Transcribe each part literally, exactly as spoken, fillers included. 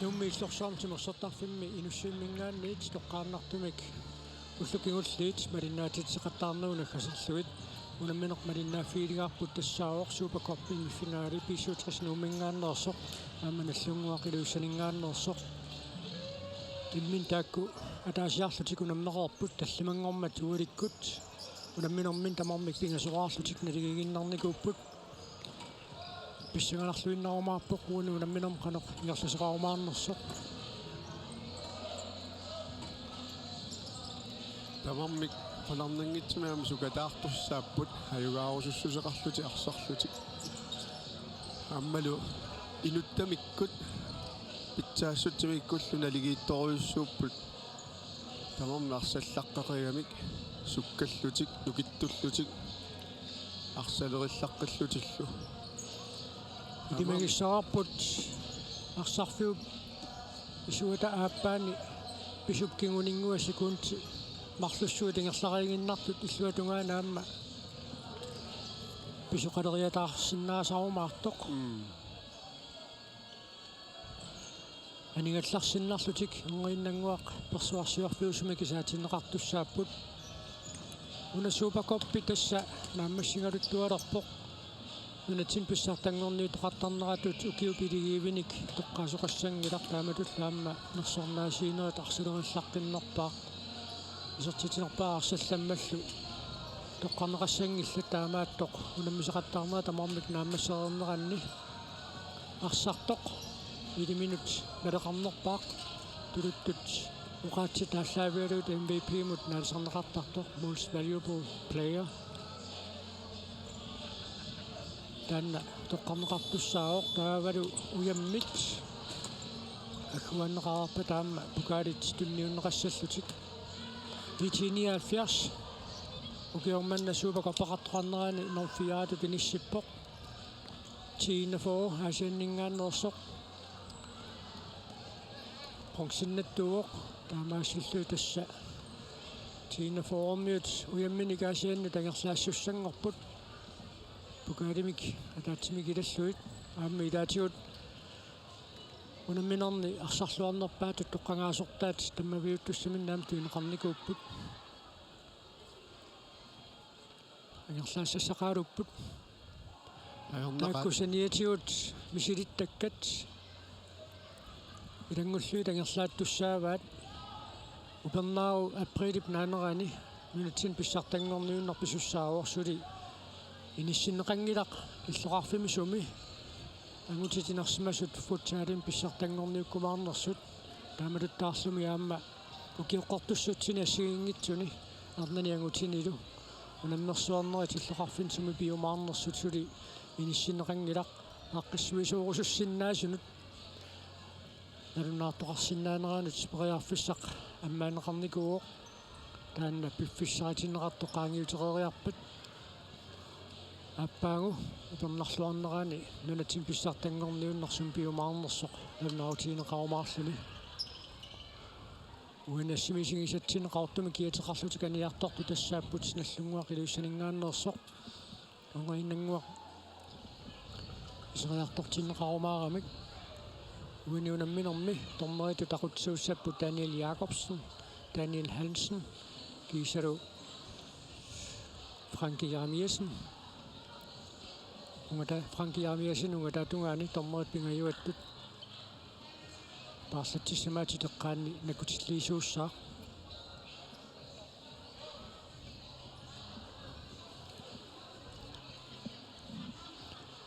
Nuummi Illorsuarmi timersortarfimmi Inussivimminngaanniit toqqaannartumik ullut kingulliit malinnaatitseqattaarnagu naggaserlugit. Unammineq malinnaaffigigaarput tassaavoq Supercup-imi finaali B syvogtres Nuumminngaanneersoq aamma Nagdlunguaq Ilulissaninngaanneersoq. Imminut taakku ataasiarlutik unammereerput tallimanngormat ualikkut. Unamminermi tamarmik pingasoraarlutik naligiiginnarnikuupput. Pissanganarluinnarumaarpoq uani unamminermi qanoq ingerlasoqarumaarnersoq. Tamarmik qularnanngitsumik aamma sukataartussaapput, ajugaarusussuseqarlutik arsarlutik. Aammalu inuttamikkut pitsaassutsimikkut naligiittorujussuupput. Tamarmik arsallaqqaqigamik sukkallutik, nukittullutik, arsalerillaqqillutillu. Ilimagissavarput arsarfiup isuata aappaani pisup kinguninngua sekundi marlussuit ingerlariiginnartut illuatungaani aamma pisoqaleriataarsinnaasarumaartoq. Mm. Anigallarsinnarlutik Erngerinnannguaq persuarsiorfiusumik kisaatinneqartussaapput. Una Supercuppi tassa naammassigaluttualerpoq. Nunatsinni pissartanngorniuteqartarneratut ukiup iligiivinik toqqaasoqassanngilaq, taamatullu aamma nersornaasiinerit arsalerillaqqinnerpaaq. Isertitsinerpaaq arsallammallu toqqarneqassanngillat, taamaattoq unammisaqattaarnerat tamarmik naammassereerneranni arsartoq iliminut naleqarnerpaaq, tuluttut oqaatsit aallaavigalugit M V P-mut naalisarneqartartoq, Most Valuable Player. Taanna toqqarneqartussaavoq, taavalu ujammit agguaanneqareerpata aamma pokaalit tunniunneqassallutik. B T nioghalvfjerds ukioq manna Supercuppeqartoqarnerani nummer fire-tut inissippoq. T enogfyrre Aasianninngaanneersoq. Bronzennattuuvoq, taamaasilluni tassa T enogfyrre-miut ujamminik Aasiannut angerlaassussanngorput. Pokaalimik ataatsimik ilallugit aamma ilaatigut unamminerni arsarluarnerpaatut toqqagaasortaat tammaviuttussaminnik aamma tunineqarnikuupput. Angerlaassassaqaluupput. Ajornaqaat. Taakku saniatigut misilittakkat ilanngullugit angerlaattussaavaat. Upernaaru aprilip naanerani nunatsinni pissartanngorniunneq pisussaavoq, suli inissinneqanngilaq illoqarfimmi sumi angutit inersimasut futsalimi pissartanngorniukkumaarnersut. Taamatuttaarlumi aamma ukioqqortussutsini assigiinngitsuni arnani angutinilu unammersuarnerit illoqarfinni sumi piumaarnersut suli inissinneqanngilaq. Aaqqissuisoorusussinnaasunut nalunaartoqarsinnaaneranut periarfissaq ammaanneqarnikuuvoq. Taanna piffissarinneqartoq qaangiutereeriarpat aappaagu upernarluarnerani nunatsinni pissartanngorniunneq sumi piumaarnersoq nalunaarutigineqarumaarluni. Uani assimi isigisatsinni Qaqortumi kiateqarlutik aniartortut tassaapput Nagdlunguaq Ilulissaninngaanneersoq. Erngerinnannguaq iseriartortinneqarumaaramik. Uani unamminermi dommeritut aqutsisuussapput Daniel Jakobsen, Daniel Hansen, kiisalu Frank Jeremiassen. Ungata-, Frank Jeremiassen ungataatungaani dommerit pingajuattut paarlatsissamaatip eqqaanni nakkutilliisuussaaq.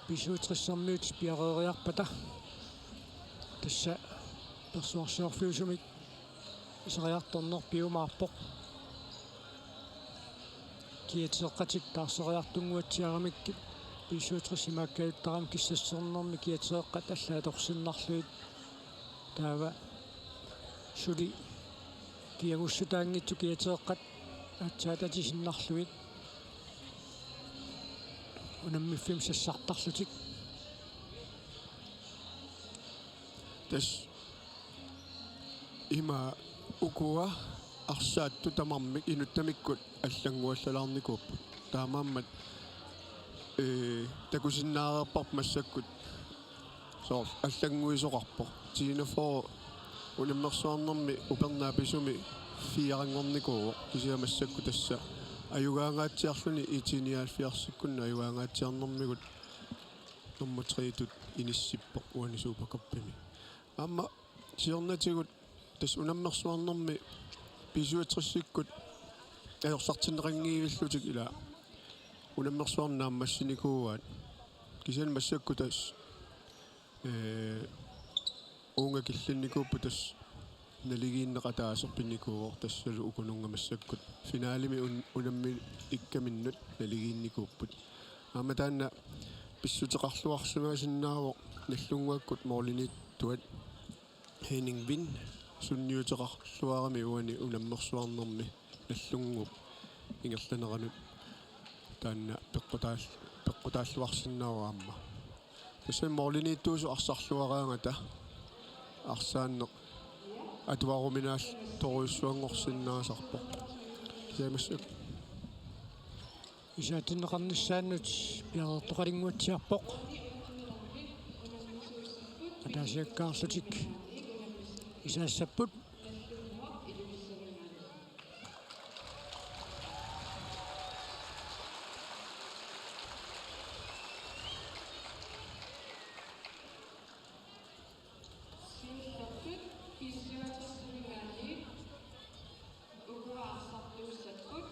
B syvogtressermiut piareeriarpata tassa persuarsiorfiusumik iseriartorneq piumaarpoq. Kiateeqqatik taarseriartunnguatsiaramikkit B syvogtres imaakkajuttarami kissassernermi kiateeqqat allaat atorsinnarlugit. Taava suli kiagussutaanngitsut kiateeqqat aatsaat atisinnarlugit unammiffimmi sassartarlutik. Tassa ima ukua arsaattut tamarmik inuttamikkut allannguallalaarnikuupput. Taamaammat, ee, takusinnaareerparput massakkut soorlu allannguisoqarpoq. Tiinafo unammersuarnermi upernaap pisumi fireanngornikuuvoq, kisianni massakkut tassa ajugaangaatsiarluni I T nioghalvfjerdsikkunni ajugaangaatsiarnermigut nummer tre-tut inissippoq uani Supercuppimi. Aamma siornatigut tassa unammersuarnermi B syvogtresikkut ajorsartinneqanngivillutik ila unammersuarneq naammassinikuuaat. Kisianni massakkut tassa, ee, uunga killinnikuupput, tassa naligiinneqataaseq pinnikuuvoq, tassalu ukununnga massakkut finalemi un-, unammikkaminnut naligiinnikuupput. Aamma taanna pissuteqarluarsimasinnaavoq Nagdlunguakkut målimiittuat Henning Wind sunniuteqarluarami uani unammersuarnermi Nagdlunguup ingerlaneranut, taanna peqqutaal-, peqqutaalluarsinnaavoq aamma. Tassami målimiittuusoq arsarluaraangata arsaanneq atuaruminaattorujussuanngorsinnaasarpoq. Kisianni massakkut isaatinneqarnissaannut piareertoqalinnguatsiarpoq. Ataasiakkaarlutik isaassapput. Siullertut B syvogtresimingaanniit uku arsartuussapput.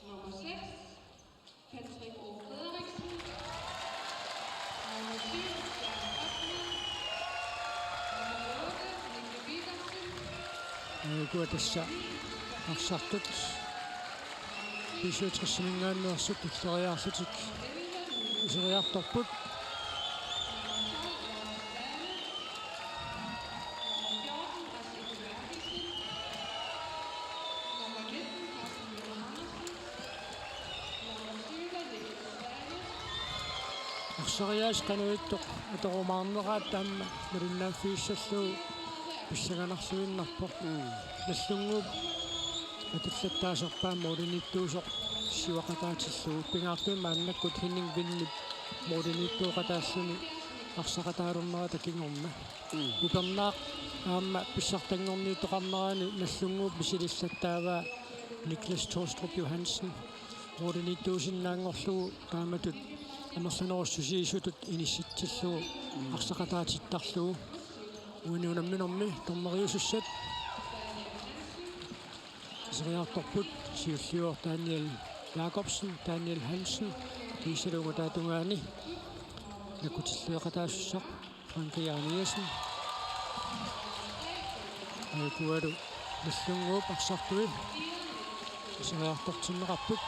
Nummer seks, Patrick O. Frederiksen. Nummer syv, Bjarne Bachmann. Nummer otte, Nicky Petersen. Aajukua tassa arsartut B syvogtresimingaanneersut tulleriiaarlutik iseriartorput. Arsariaasiit qanoq ittoq atorumaarneraat taama malinnaaffigissallugu pissanganarluinnarpoq. Mm. Nagdlunguup atullattaasarpaa målimiittuusoq siuaqataatillugu. Pingaartumik maannakkut Henning Windip målimiittuuqataalluni arsaqataalernerata kingorna. Mm. Upernaaq aamma pissartanngorniuteqarnerani Nagdlunguup misilillattaavaa Niklas Tolstrup Johansen målimiittuusinnaanngorlugu taamatut amerlanerussusiisutut inissitsillugu, mm, arsaqataatittarlugu. Uani unamminermi dommeriusussat iseriartorput, siulliuvoq Daniel Jakobsen, Daniel Hansen, kiisalu ungataatungaani nakkutilliiqataasussaq Frank Jeremiassen. Aajukualu Nagdlunguup arsartui iseriartortinneqarput.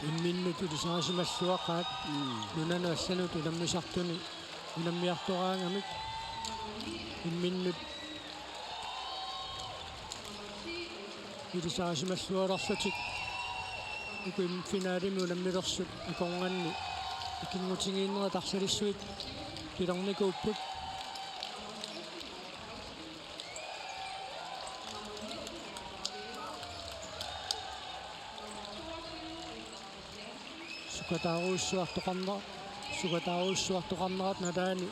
Imminnut ilisarisimalluaqaat. Mm. Nunanut allanut unammisartuni unammiartoraangamik imminnut ilisarisimallualerlutik. Uku finalemi unammilersut akornanni ikinngutigiinnerat arsalissuit pilernikuupput. Sukataarujussuartoqarnera-, sukataarujussuartoqarnerata nalaani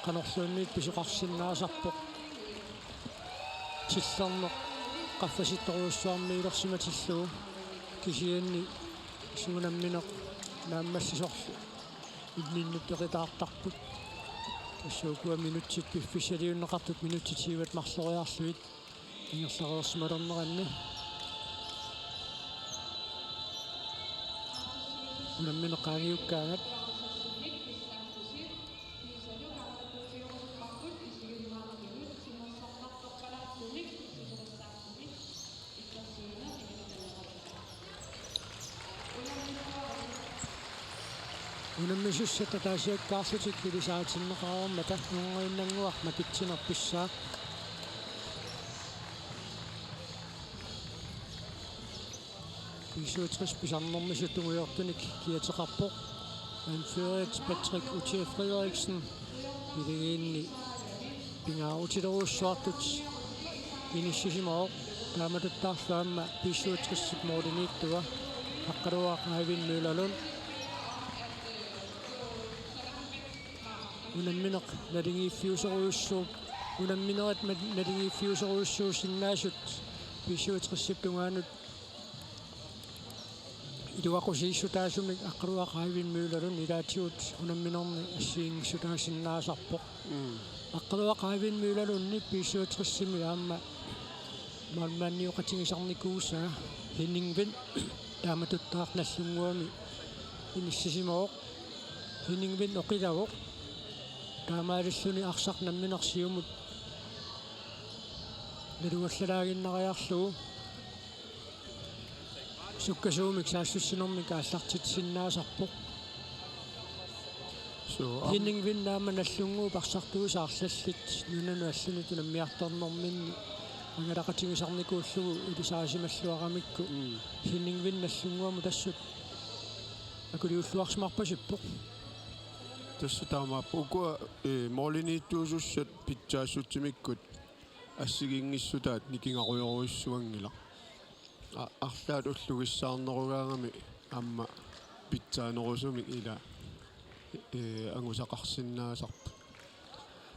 qanorluunniit pisoqarsinnaasarpoq. Tillerneq qaffasittorujussuarmiilersimatillugu, kisianni suunammineq naammassisorlu imminnut peqitaartarput. Tassa ukua minutsit piffissaliunneqartut, minutsit tyvet marloriarlugit ingerlareersimalerneranni. Unammineq qaangiukkaangat. Unammisussat ataasiakkaarlutik ilisaritinneqareermata nunguinnannguaq makitsinerpissaaq. B syvogtres pisarnermisut tungujortunik kiateqarpoq. Anføreriat Patrick Uche Frederiksen. Ilagiinni pingaarutilerujussuartut inissisimavoq. Taamatuttaarlu aamma B syvogtresip målimiittua Aqqaluaq Eivind Møllerlund. Unammineq naligiiffiusorujussuup-, unamminerit ma-, naligiiffiusorujussuusinnaasut B syvogtresip tungaanut iluaqusiissutaasumik Aqqaluaq Eivind Møllerlund ilaatigut unamminerni assigiinngissutaasinnaasarpoq. Mm. Aqqaluaq Eivind Møllerlundip B syvogtresimi aamma målmandioqatigisarnikuusaa Henning Vind taamatuttaaq Nagdlunguami inissisimavoq. Henning Vind oqilavoq. Taamaalilluni arsaq nammineq siumut nalugallalaaginnariarlugu sukkasuumik saassussinermik aallartitsisinnaasarpoq. Suu, am- Henning Vind aamma Nagdlunguup arsartuisa arlallit nunanut allanut unammiartornerminni angalaqatigisarnikuullugu ilisarisimalluaramikku. Mm. Henning Vind Nagdlunguamut assut akuliulluarsimarpasippoq. Tassa taamaappoq ukua, eh, målimiittuusussat pitsaassutsimikkut assigiinngissutaat nikingarujorujussuanngilaq. A-, arlaat ullugissaarnerugaagami aamma pitsaanerusumik ila, ee, angusaqarsinnaasarput.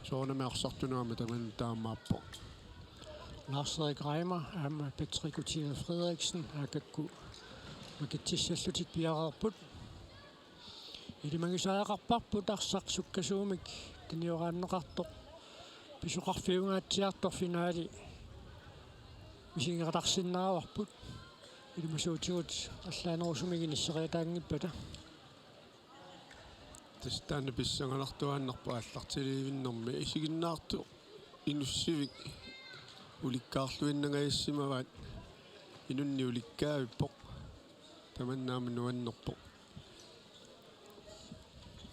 Soorunami arsartunut aamma tamanna taamaappoq. Lars-Erik Reimer aamma Patrick Gutierrez Frederiksen aakakku makitsissallutik piareerput. Ilimagisariaqarparput arsaq sukkasuumik tunioraanneqartoq. Pisoqarfiungaatsiartoq finaali misigeqatarsinnaavarput. Ilimasuutigut allaanerusumik inisseriataanngippata. Tassa taanna pissanganartuaannarpoq aallartilivinnermi isiginnaartoq inussivik ulikkaarluinnangajassimavaat inunnik ulikkaavippoq. Tamanna aamma nuannerpoq.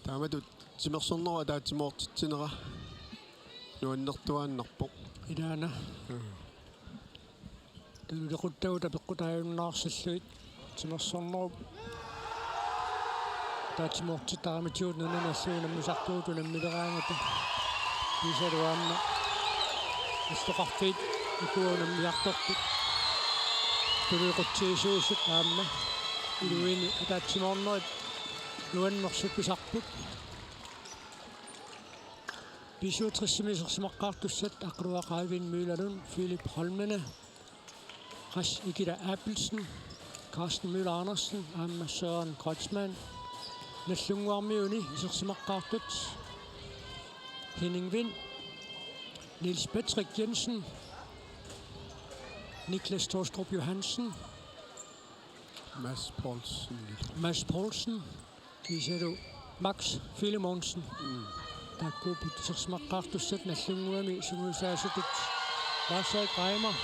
Taamatut timersornerup ataatsimoortitsinera nuannertuaannarpoq. Ilaana. Mm. Tululequttagut apeqqutaajunnaarsillugit timersornerup ataatsimoortittaramitsigut nunanut allanut unammisartugut unammileraangata. Kiisalu aamma illoqarfiit ukua unammiartortut tululequtsiisuusut aamma iluini ataatsimoornerit nuannersut pisarput. B syvogtresimi isersimaqqaartussat Aqqaluaq Eivind Møllerlund, Philip Holmene, Ras Ikila Abelsen, Carsten Møller Andersen aamma Søren Kreutzmann. Nagdlunguarmiuni isersimaqqaartut Henning Vind, Niels Patrick Jensen, Niklas Toostrup Johansen, Mads Poulsen. Mads Poulsen, kiisalu Max Filemonsen. Mm. Taakkuupput isersimaqqaartussat Nagdlunguami sungiusaasutut Lars-Erik Reimer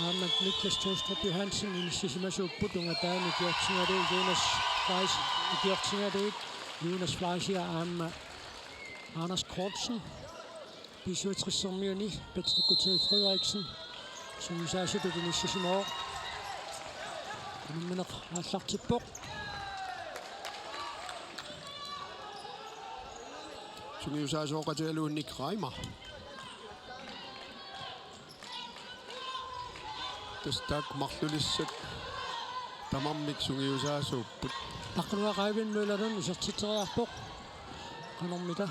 aamma Niklas Toostrup Johansen inissisimasuupput, ungataani ikiortigalugu Jonas Fleis-, ikiortigalugit Jonas Fleischer aamma Anders Kortsen. B syvogtresimiuni Patrick Gutierrez Frederiksen sungiusaasutut inissisimavoq. Unammineq aallartippoq. Sungiusaasooqatigalugu Nick Reimer. Tassa taakku marlulissat tamarmik sungiusaasuupput. Aqqaluaq Eivind Møllerlund isertitseriarpoq. Qanormita.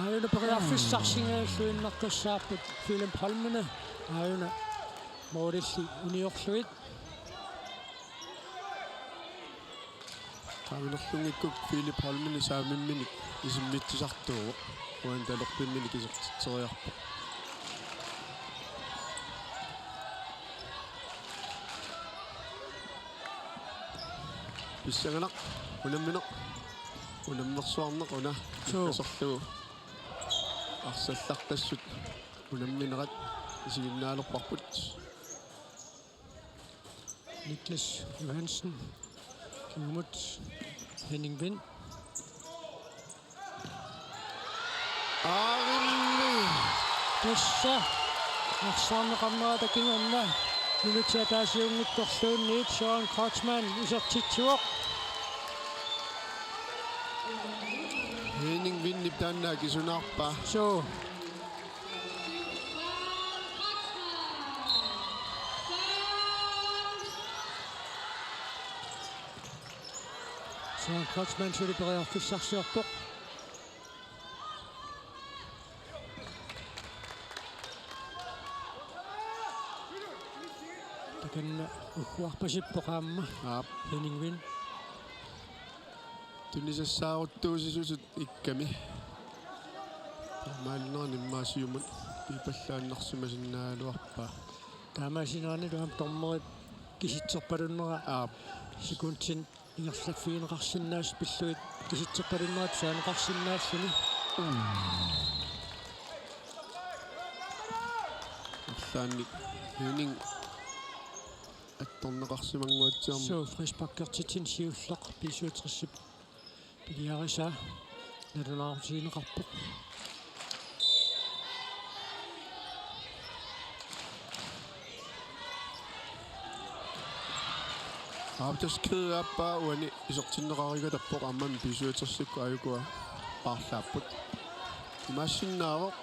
Aajuna periarfissarsigalugit innertussaarput Philip Holmene. Aajuna målilli uniorlugit. Qaaminerlunngikkukku Philip Holmene saamimminik isimmitsisartuuvoq. Uani talerpimminik isertitseriarpoq. Pissanganaq, unammineq, unammersuarneq una. Suu. Kasorlugu. Arsallaqqassut unamminerat isiginnaalerparput. Niklas Johansen. Kingumut Henning Vind. Aarimmi. Tassa. Arsaarneqarnerata kingorna. Minutsit ataasiunngitsorluunniit Søren Kreutzmann isertitsivoq. Henning Vindip taanna akisunaarpaa. Suu. Søren Kreutzmann. Søren Kreutzmann suli periarfissarsiorpoq. Takanna ugguarpasippoq aamma. Aap. Henning Wind. Tunisassaaruttuusisutut ikkami. Taamaannerani immaqa siumut pipallaannarsimasinnaagaluarpaa. Taamaasinerani aamma dommerit kisitserpalunnera. Aap. Sekundit ingerlaffigineqarsinnaasut pillugit kisitserpalunnerat tusaaneqarsinnaalluni. Arlaannik Henning attorneqarsimannguatsiarmat. Suu, frisparkertitsineq siulleq B syvogtresip piliarisaa nalunaarutigineqarpoq. Aap, tassa kædeappaa uani isertinneqareerikatappoq, aammami B syvogtresikkut aajukua paarlaapput. Imaassinnaavoq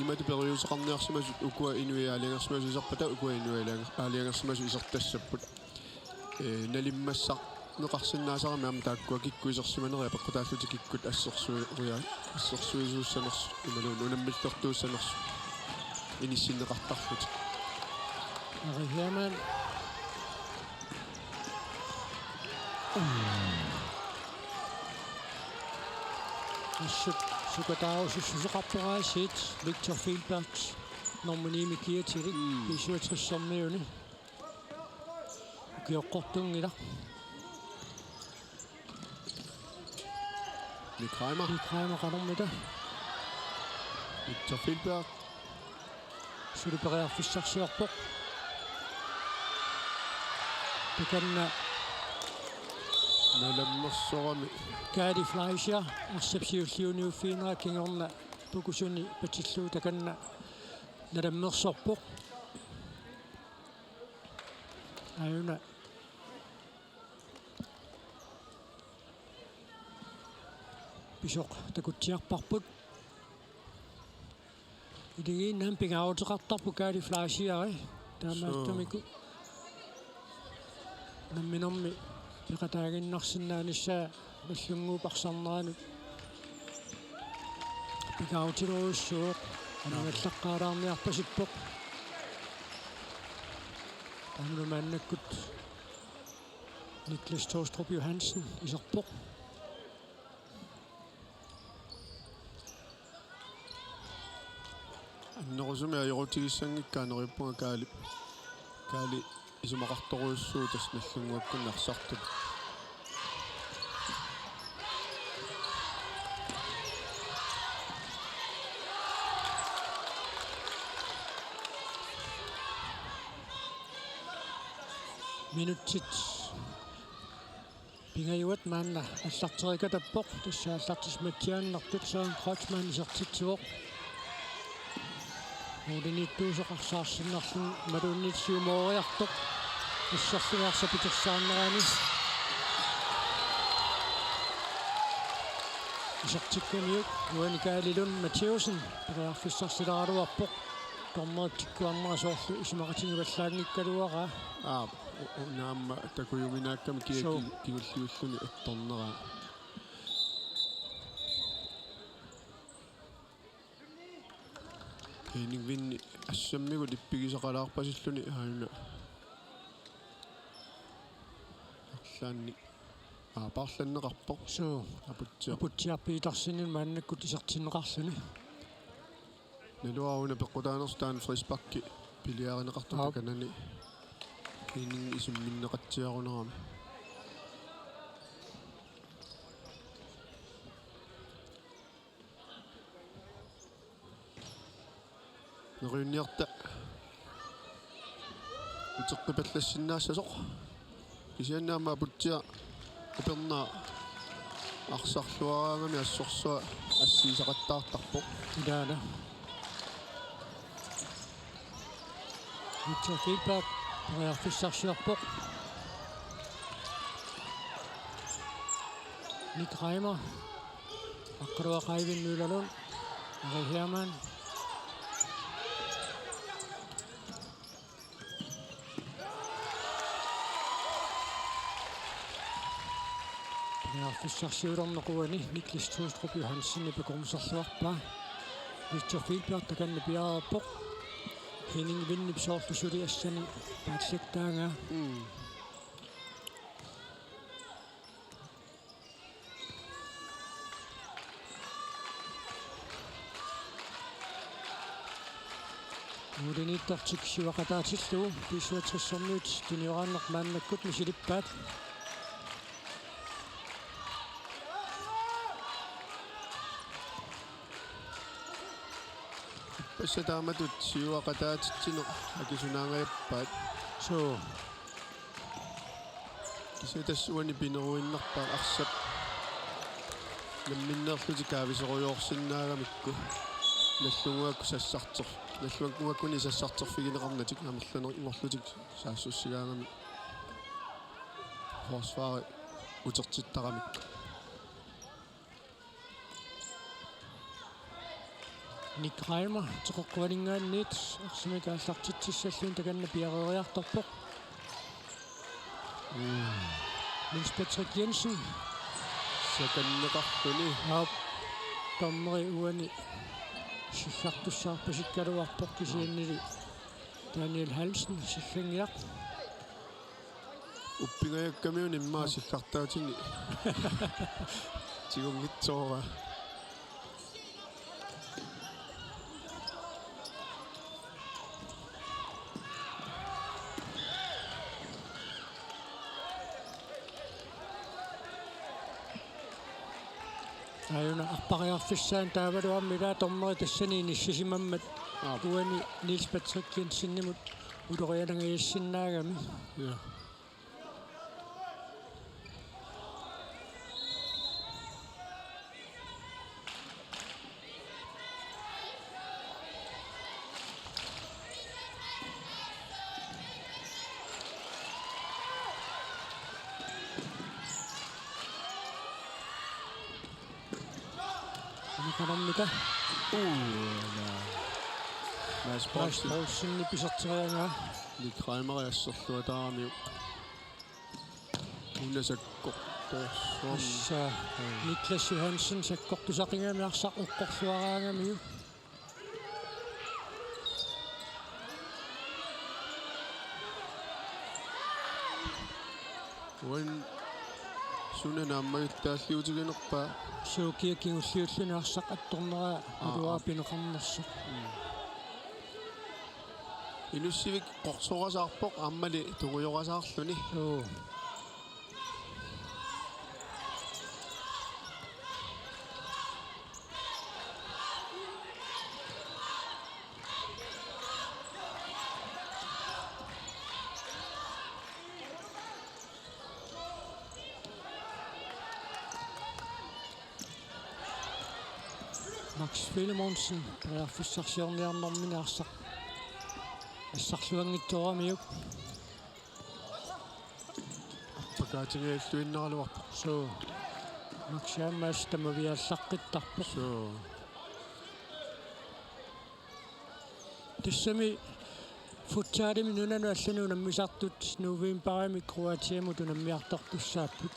imatut periuseqarniarsimasut, ukua inuit aalajangersimasut iserpata, ukua inuit aalajanger-, aalajangersimasut isertassapput. Ee, nalimmassarneqarsinnaasarami aamma taakkua kikkut isersimanerai apeqqutaallutik kikkut assersuia-, assersuisuussanersut imaluunniit unammillertuussanersut inissinneqartarlutik. Ari Hermann. Assut sukataarusussuseqarpoq aasiit Victor Filbert, nummer ni-mi kiatili, Mm. B syvogtres-ermiuni. Ukioqqortunngilaq. Nick Reimer. Nick Reimer qanormita. Victor Filbert. Suli periarfissarsiorpoq. Takanna. Nalammersorami. Kaali Fleischer, arsap siulliuniuffiginera kingorna pukusuni patillugu takanna nalammersorpoq. Aajuna pisoq takutsiarparput. Iligiinnaq aamma pingaaruteqartarpoq Kaali Fleischer, eh. Taamaattumik. Suu. Namminermi peqataaginnarsinnaanissaa Nagdlunguup arsarneranut pingaarutilorujussuuvoq. Aningallaqqaalaarniarpasippoq. Taamalu maannakkut Niklas Toostrup Johansen iserpoq. Annerusumik ajorutigissanngikkaa neriuppunga Kaali. Kaali isumaqartorujussuuvoq tassa Nagdlunguakkunni arsartut. Minutsit pingajuat maanna aallarterikatappoq, tassa aallartissimatsiaannartut. Søren Kreutzmann isertitsivoq. Målimiittuusoq arsaarsinnarluni imaluunniit siumooriartoq. Asserlugu arsaq pitissaarnerani. Isertikkamiuk uani Kaali Lund Mathæussen periarfissarsilaaraluarpoq. Dommerit tikkuarnerat soorlu isumaqatigivallaanngikkaluaraa. Aap, u-, u-, naamma takujuminaakkami kia Suu. ki-, kingulliulluni attorneraa. Henning Wind assammigut ippigisaqalaarpasilluni aajuna. Arlaannik. Aa, paarlanneqarpoq. Suu. Aputsiaq. Aputsiaq Petersenimut maannakkut isertinneqarluni. Naluara una peqqutaanersoq taanna frisparki piliarineqartoq Aap. takanani. Henning isumminneqatsiarunerami. Neriunniarta uteqqipallassinnaassasoq. Kisianni aamma Aputsiaq upernaaq arsarluaraangami assorsuaq assigisaqattaartarpoq. Ilaana. Victor Filbert periarfissarsiorpoq. Nick Reimer. Aqqaluaq Eivind Møller Lund. Ari Hermann. Periarfissarsiulerneq uani Niklas Tustrup Johansenip akornuserluarpaa. Victor Filbert takanna piareerpoq. Henning Vindip soorlu suli assani paatsattaanga. Mm. Målimiittartik siuaqataatillugu B syvogtressermiut tunioraanneq maannakkut misilippaat. Ippassaq taamatut siuaqataatitsineq akisunaangajappaat. Suu. Kisianni tassa uani pineruinnarpaat arsap namminneerlutik kaavisorujoorsinnaagamikku. Nallunnguakku sassarter-, nallunnguakkuni sassarterfigineqarnatik amerlanerunngorlutik saassussigaangamik. Forsvari utertittaramikku. Nick Reimer teqeqquaninngaanniit arsamik aallartitsissalluni takanna piareeriartorpoq. Mm. Niels Patrick Jensen. Sakanneqarluni. Aap. Dommeri uani sillartussaarpasikkaluarpoq kisiannili Daniel Hansen sillanngiaq. Uppingajakkamiuna immaqa sillartaatini tigunngitsooraa. Aajuna arpariarfissaani taavalu aamma ilaa dommeri tassani inissisimammat. Aap. Uani Niels Patrick Jensenimut ulorianangajassinnaagami. Ja. Aneqanermita. Uu, Mads Mads Poulsen. Poulsenip iserteriaraa. Nick Reimer asserluataaramiuk. Una sakkortorsuarmi. Tassa Niklas Johansen sakkortusaqigami arsaq eqqorluaraangamiuk. Uani suna naammagittaalliutiginerpaa. Suu, kia kingulliulluni arsaq attorneraa. Aa, aa. Atuaa pineqarnersoq. Mm. Inussivik qorsorasaarpoq aammali tungujorasaarluni. Suu. Max Filemonsen periarfissarsiorniarnermini arsaq assarluanngitsooramiuk. Arpakaatigaalluinnaraluarpoq. Suu. Max aamma tamaviallaqqittarpoq. Suu. Tassami futsalimi nunanut allanut unammisartut novembarimi Kroatiamut unammiartortussaapput.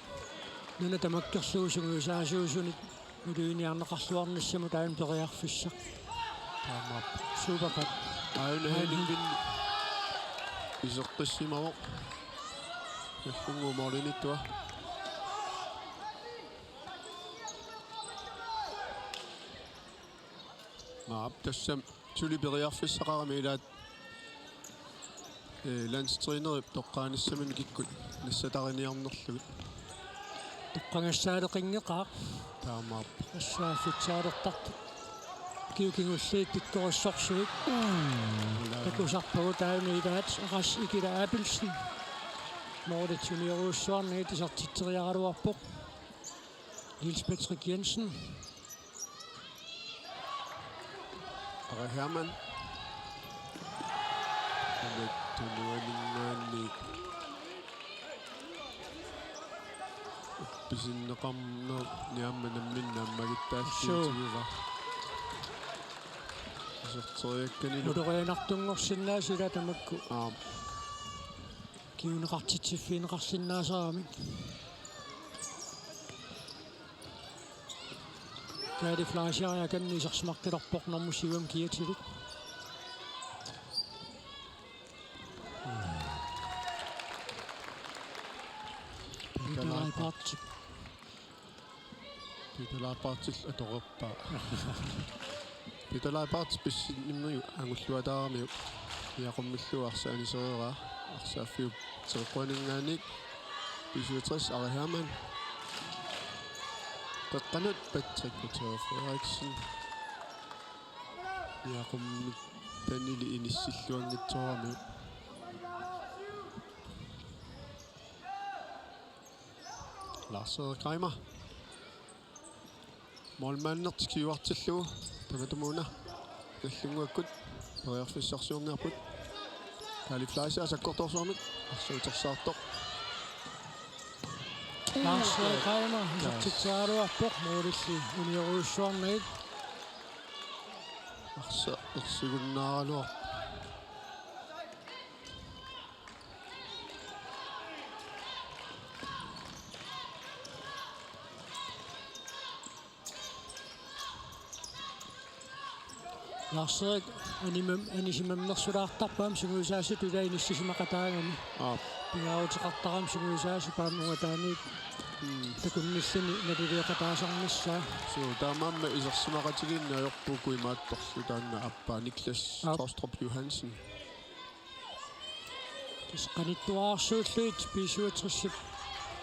Nuna tamakkerlugu sungiusaasuusunit maluginiarneqarluarnissamut aajuna periarfissaq. Taamaappoq. Supercup. Aajuna Henning Vind iseqqissimavoq. Nallunnguup målimiittua. Aap, tassami suli periarfissaqarami ilaat, ee, landstrænerip toqqaanissaminut kikkut nassatariniarnerlugit. Toqqagassaaleqinngeqaaq. Taamaappoq. Tassa futsaleqartartut. Kiu kingulliit pikkorissorsuit. Ula. Takusarpagut aajuna ilaat Ras Ikila Abelsen. Målit uniorujussuarnagit isertitseriaraluarpoq. Niels Patrick Jensen. Are Hermann. Aamma tunuaninngaanniit. Uppisinneqarnerni aamma nammineq naammagittaalliutigiva. Suu. Iserteriakkanilu. Ulorianartunngorsinnaasut ilaa tamakku. Aap. Kinguneqartitsiffigineqarsinnaasaramik. Kaali Fleischer akanni isersimaqqilerpoq nummer syv-imut kiatilik. Peter Leibartip. Peter Leibartip atorerpaa. Peter Leibartip pissinnimmut angulluataaramiuk. Niaqummillugu arsaq anisereeraa. Arsaaffiup teqeqquaninngaanniit B syvogtres Ari Hermann. Qeqqanut Patrick Guttorm Frederiksen. Niaqummitanili inissilluanngitsooramiuk. Lars Erik Reimer. Målmandip siuartillugu. Tamatumuuna Nagdlunguakkut periarfissarsiorniarput. Kaali Fleischer sakkortoorsuarmik. Arsaq utersaartoq. Lars Reimer isertitseriaraluarpoq, målilli uniorujussuarnagit. Arsaq ersigunnaaraluarpoq. Lars-Erik animam-, anisimammersulaartarpoq aamma sungiusaasutut ila inissisimaqataagami. Aap. Pingaaruteqartarami sungiusaasup aamma ungataaniit Mm. takunnilluni nalileeqataasarnissaa. Suu, taamaammat isersimaqatigiinneq ajorput uku imaattorlu taanna aappaa Niklas Aap. Tostrup Johansen. Tassa qanittuararsuullugit B syvogtres-ip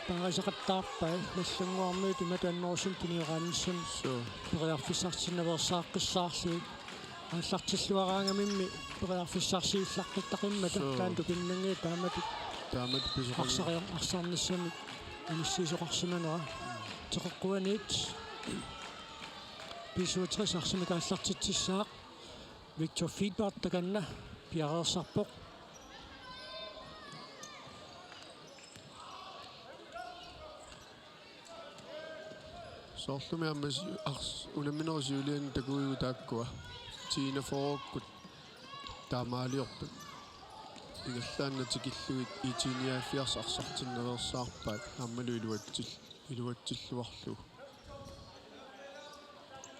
paarisaqattaarpai, Nagdlunguarmiut imatut annerusumik tunioraannissamut Suu. periarfissarsinnaveersaaqqissaarlugit. Aallartilluaraangamimmi periarfissarsiullaqqittaqimmata Suu. taanna tupinnanngilaq taamatut Taamatut pisoqanngilaq. arsariar-, arsarnissamik anissiisoqarsimanera. Teqeqquaniit B syvogtres arsamik aallartitsissaaq. Victor Fiedbert takanna piareersarpoq. Soorlumi aamma si-, ars-, unamminerup siuliani takuigut taakkua. T-enogfyrrekkut taamaaliorput. Ingerlaannaq tikillugit I T nioghalvfjerds arsartinnaveersaarpaat aammalu iluatsil-, iluatsilluarlugu.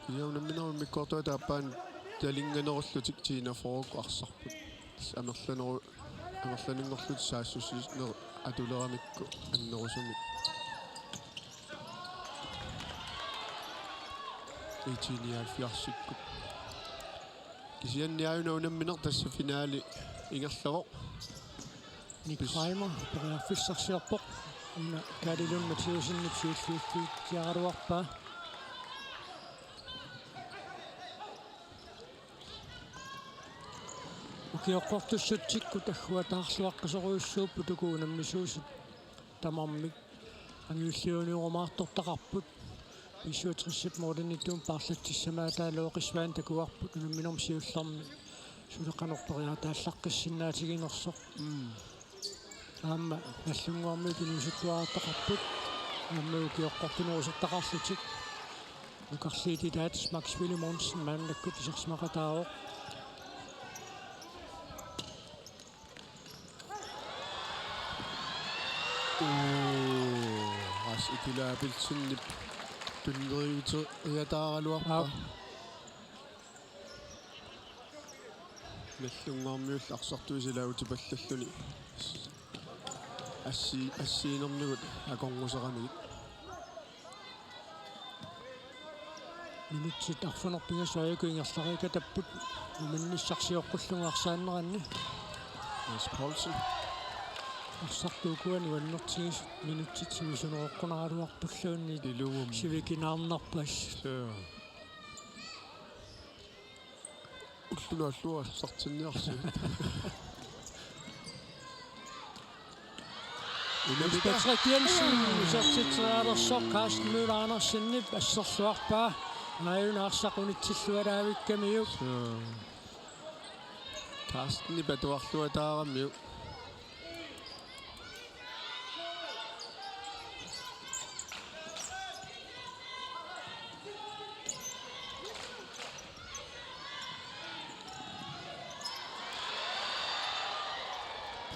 Kisianni unamminerup immikkoortuata aappaanut talinnganerullutik T-enogfyrrekkut arsarput. Amerlaneru-, amerlanerullutik saassussineq atuleramikku annerusumik. I T nioghalvfjerdsikkut. Kisianni aajuna unammineq tassa finaali ingerlavoq. Nick Reimer periarfissarsiorpoq. Una Kaali Lund Mathiassenip siulliulluitsiaraluarpaa. Ukioqqortussutsikkut agguataarluaqqisorujussuupput uku unammisuusut tamarmik. Angajulliunerumaartortaqarput. B syvogtres-ip målimiittumut paarlatsissamaataalu Qisvaani takuarput unamminermi siullermi suli qanoq periaataallaqqissinnaatiginersoq. Mm. Aamma Nagdlunguarmiut inuusuttuarartaqarput. Aamma ukioqqortunerusortaqarlutik. Nukarliit ilaat Max Wille Monsen maannakkut isersimaqataavoq. Uu, Ras Itula Abelsenip tunneriuteriataaraluarpaa. Aap. Nagdlunguarmiut arsartuisa ilaagutipallalluni. Assi-, assiinermigut akornuseramigit. Minutsit arfineq-pingasut aajuku ingerlariikatapput, umannissarsioqqullugu arsaanneranni. Mads Poulsen. Arsartuukuani uannertigisut minutsit sivisuneroqqunaraluarpulluunniit Ilumut. sivikinaarnarpas. Suu. Ulloq naallugu arsartinniarlugu. Jens Patrick Jensen, isertitserialersoq Carsten Møller Andersenip asserluarpaa. Aajuna arsaq unitsillualaavikkamiuk. Suu. Carstenip atuarluataaramiuk.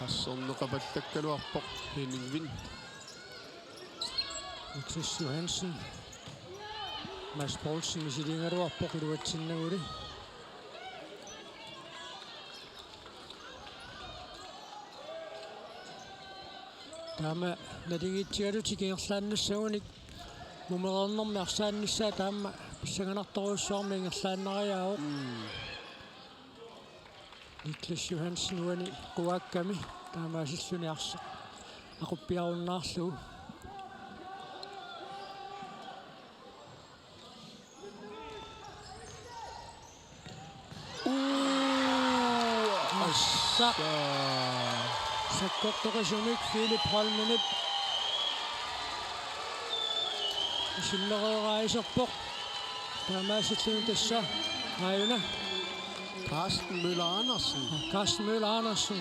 Passerneqapallakkaluarpoq Henning Wind. Niklas Johansen. Mads Poulsen misiliigaluarpoq iluatsinnaguli. Taama naligiitsigalutik ingerlaannassagunik mumereernermi arsaannissaa taama pissanganartorujussuarmik ingerlaannariaavoq. Mm. Niklas Johansen uani quaakkami taamaasilluni arsaq aquppiarunnaarlugu. Uu, arsaq. Assa. Sakkortoqisumik Philip Holmenip isimmereeraaserpoq. Taamaasilluni tassa aajuna. Carsten Møller Andersen. Carsten Møller Andersen.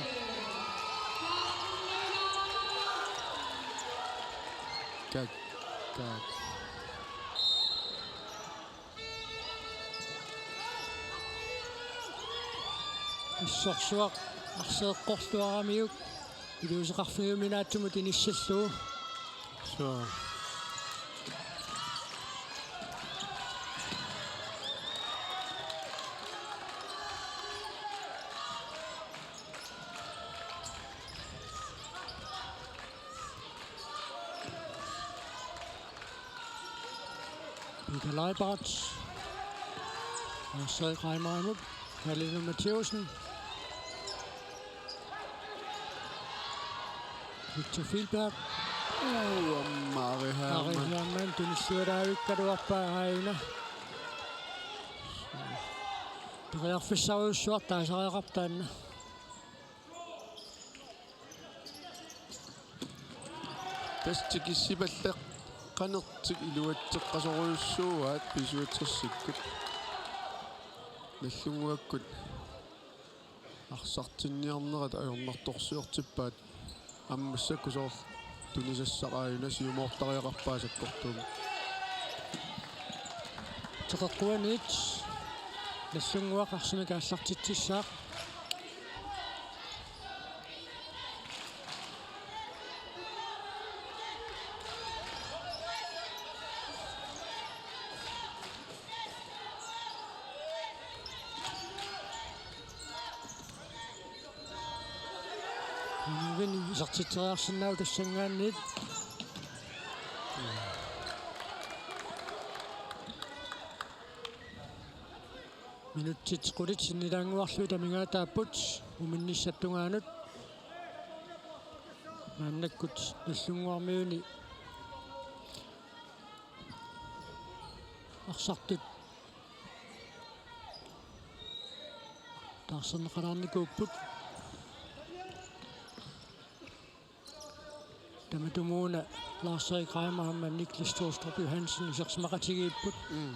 Kak, kak. Assorsuaq arsaq eqqorluaramiuk iliuuseqarfigiuminaatsumut inissillugu. Suu. Peter Leibart. Lars Reimerimut. Kalle Mathiassen. Victor Filberg. Uu, Mari Hermann. Mari Hermann, tunilluaraavikkaluarpaa aajuna. Periarfissarujussuaq taasariaqarpoq taanna. Tassa tikissipalleqqanertik iluatseqqasorujussuuaat B-syvogtresikkut. Nagdlunguakkut arsartinniarnerat ajornartorsiortippaat. Aamma massakkut soorlu tunisassaq aajuna siumoortariaqarpaa sakkortuumik. Teqeqquaniit Nagdlunguaq arsamik aallartitsissaaq. Henning Vind isertitseriarsinnaavoq tassanngaanniit. Minutsit qulit sinnilaannguarlugit amigaataapput muminnissap tungaanut. Maannakkut Nagdlunguarmiuni arsartut taarserneqalaarnikuupput. Tamatumuuna Lars Erik Reimer aamma Niklas Thorstrup Johansen isersimaqatigiipput. Mm.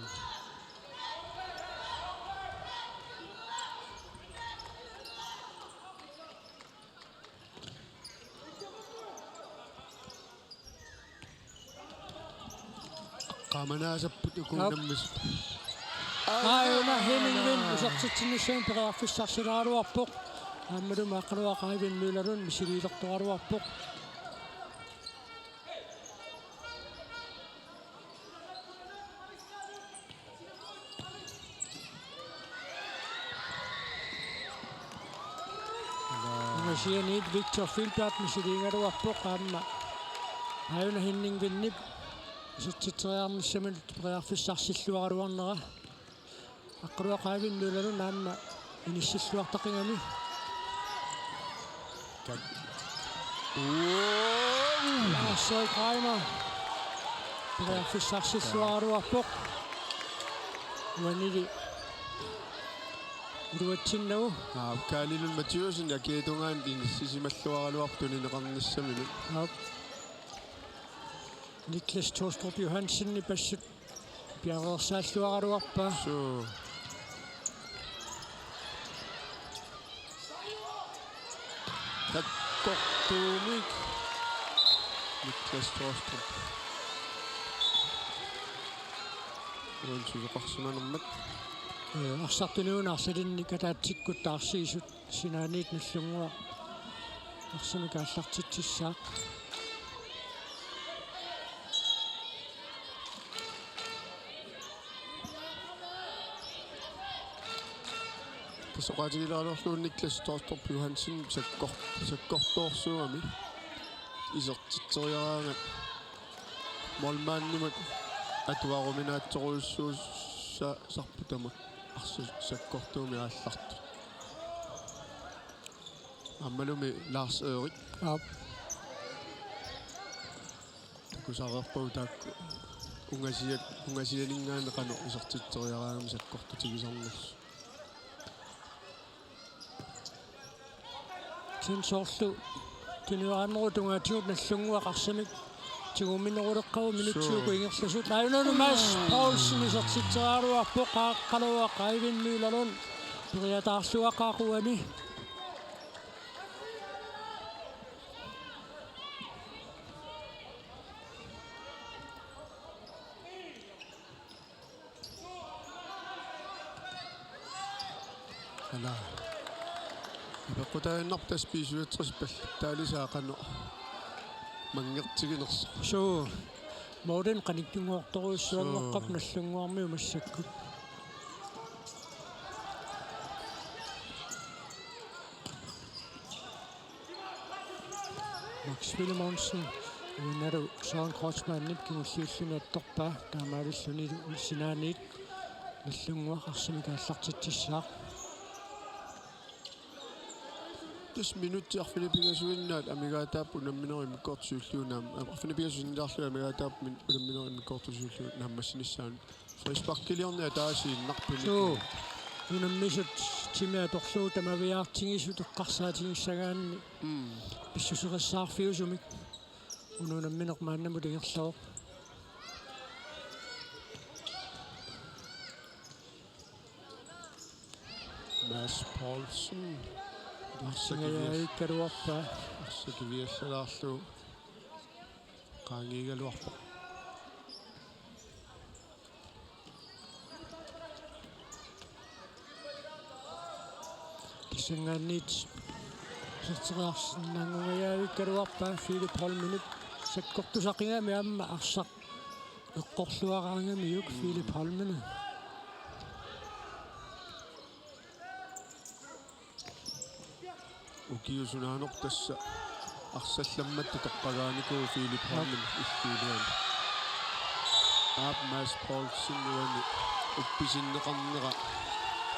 Qamanaasapput uku. Aap. Nammis. Aajuna Henning Vind isertitsinissami periarfissarsilaaraluarpoq. Aammalu Aqqaluaq Eivind Møllerlund misiliilertoraluarpoq. Ungasianiit Victor Filbert misiliigaluarpoq aamma. Aajuna Henning Vindip isertitseriarnissamut periarfissarsilluaraluarnera. Aqqaluaq Eivind Møllerlund aamma inissilluartaqigami. Kak. Wow! Lars Erik Reimer. Periarfissarsilluaraluarpoq. Uanili iluatsinnagu. Aa, Kalle Lund Mathiassen akiatungaanut inissisimalluaraluarpoq tunineqarnissaminut. Aap. Niklas Thorstrup Johansen ipassut piareersaalluaraluarpaa. Suu. Sakkortuumik. Niklas Thorstrup. Uani susoqarsimanermat. Ee, arsartuni una arsalinnik ataatsikkut taarsiisut. Sinaaniit Nagdlunguaq arsamik aallartitsissaaq. Tassa oqaatigilaalerlugu Niklas Taastrup Johansen sakkor-, sakkortoorsuugami isertitseriaraangat målmandimut atuaruminaatsorujussuussasarput tamakku arsaq sakkortuumik aallartut. Aammalumi Lars Erik. Aap. Takusarerpagut taakku ungasiat, ungasianinngaanniit qanoq isertitseriaraangami sakkortutigisarnersut. Tassa soorlu tunioraanerup tungaatigut Nagdlunguaq arsamik tigumineruleqqaarpoq minutsit uku ingerlasut. Aajuna Mads Poulsen isertitseriaraluarpoq, Aqqaluaq Eivind Møllerlund periataarluaqaaq uani. Ala. Apeqqutaajunnaarpoq tassa B syvogtres pallattaalisaa qanoq manngertiginersoq. Suu. Målimi qanikinngortorujussuanngorpoq. Suu. Nagdlunguarmiut massakkut. Max Filemonsen, uinalu Søren Kreutzmannip kingulliulluni attorpaa, taamaalilluni sinaaniit Nagdlunguaq arsamik aallartitsissaaq. Tassa minutsit arfineq-pingasuinnaat amigaataapput unamminerup immikkoortup siulliup naam-, arfineq-pingasunik sinnilaarlugit amigaataapput min-, unamminerup immikkoortup siulliup naammassinissaanut. Frisparkiliorneq ataasiinnarput. Suu. Unammisut timip atorlugu tamaviaartigisut eqqarsaatigissagaanni. Mm. Pissuseqassaarfiusumik. Una unammineq maannamut ingerlavoq. Mads Poulsen. Arsaq kivial-, arsingajavikkaluarpaa. Arsaq kiviallalaarlugu qaangiigaluarpoq. Kisianni iserteriarsinnaajugaluarpaa Filip Holmenip sakkortusaqigami aamma arsaq eqqorluaraangamiuk Filip Holmenip. Ukiusunaaneq tassa arsallammatta toqqagaanikuuvoq Filip Holmen illuiluani. Aap Mads Poulsen uani uppisinneqarnera.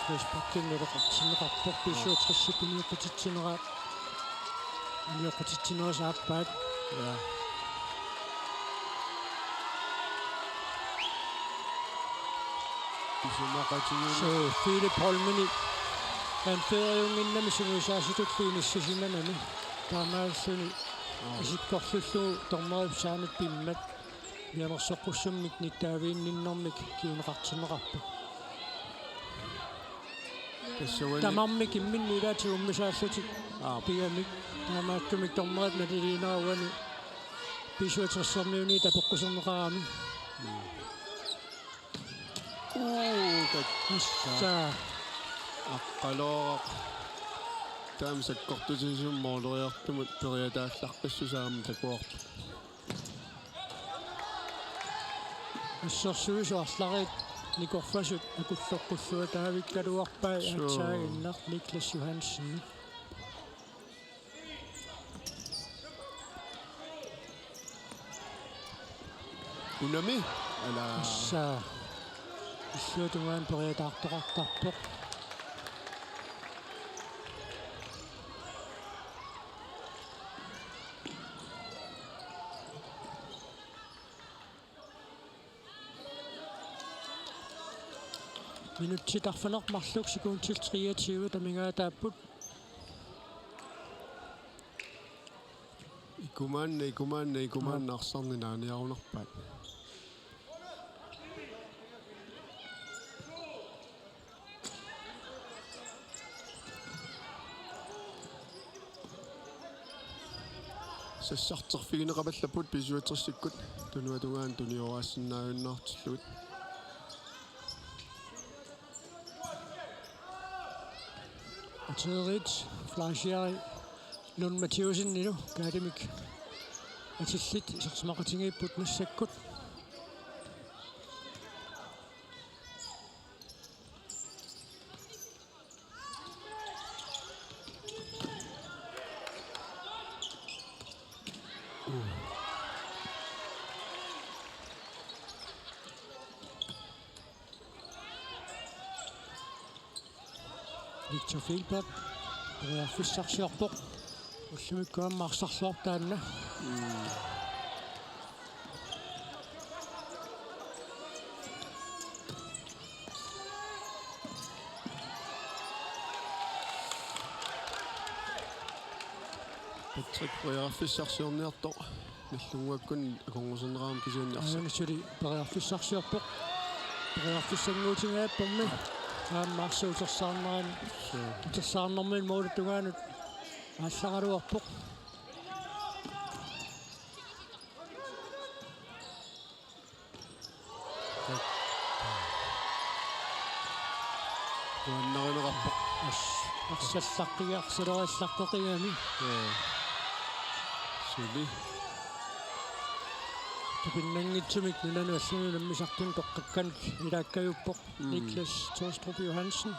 Frisparkimik naleqartinneqarpoq B syvogtresip unioqqutitsinera. Unioqqutitsinera saappaat. Ja. Isumaqatigiinni. Suu, Filip Holmeni anføreriunnginnami sungiusaasutullu inissisimanani. Taamaalilluni. Aa. Isikkorlullugu dommerip saanut pimmat mianersoqqussummik nittaaviinninnermik kinguneqartinneqarpoq. Tassa uani. Tamarmik imminnut ilaatigut ummisaallutik. Aap. Pigamik. Taamaattumik dommerip naliliinera uani B syvogtresimiunit apeqquserneqarami. Mm. Uu, tak-, tassa. Aqqaluaq. Taama sakkortutigisumik måleriartumut periataallaqqissusaa aamma takuarput. Assersuisut arlariit nikorfasut akulloqqulluataavikkaluarpai. Suu. Aatsaaginnaq Niklas Johansen. Unami, ala. Tassa. Illuatungaani periataartoqartarpoq. Minutsit arfineq-marluk sekundit treogtyve amigaataapput. Ikumaanna, ikumaanna, ikumaanna arsarneq naaniarunarpaat. Sassarterfigineqapallapput B syvogtresikkut tunuatungaani tunioraassinnaajunnaartillugit. Aterit Fleischer Lund Mathæussenilu kaalimik atillit isersimaqatigiipput massakkut. Josef Felberg periarfissarsiorpoq. Ullumikkut aamma arsarluarpoq taanna. Patrick periarfissarsiorniartoq. Nallunnguakkut akornuserneqarami kisianni arsaq. Aana suli periarfissarsiorpoq. Periarfissannguutigaarpormi. Aamma arsaq utersaarnerani. Suu. Utersaarnermini målip tungaanut aallaraluarpoq. Nuannarineqarpoq. As-, arsalaqqiga-, arsaleriallarteqigami. Ee. Suli. Tupinnanngitsumik nunanut allanut unammisartunut toqqakkanut ilaakkajuppoq. Mm. Niklas Tolstrup Johansen.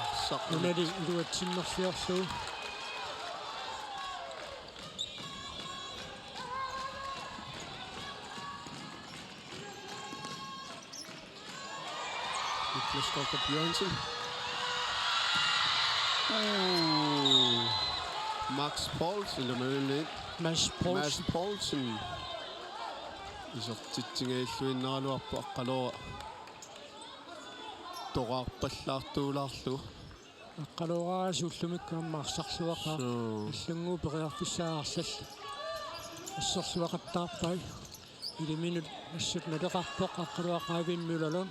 Arsaq. Nunali iluatsinnerliorlugu. Niklas Jakob Jørgensen. Uu. Max Poulsen, eller hvad vil det? Mads Poulsen. Mads Poulsen. Isertitsingajalluinnaraluarpoq Aqqaluaq. Toraarpallaartuulaarlugu. Aqqaluaq aamma ullumikkut aamma arsarluaqaaq. Suu. Allannguup periarfissaa arsaq. Asserluaqattaarpai. Iliminut assut naleqarpoq Aqqaluaq Eivind Møllerlund.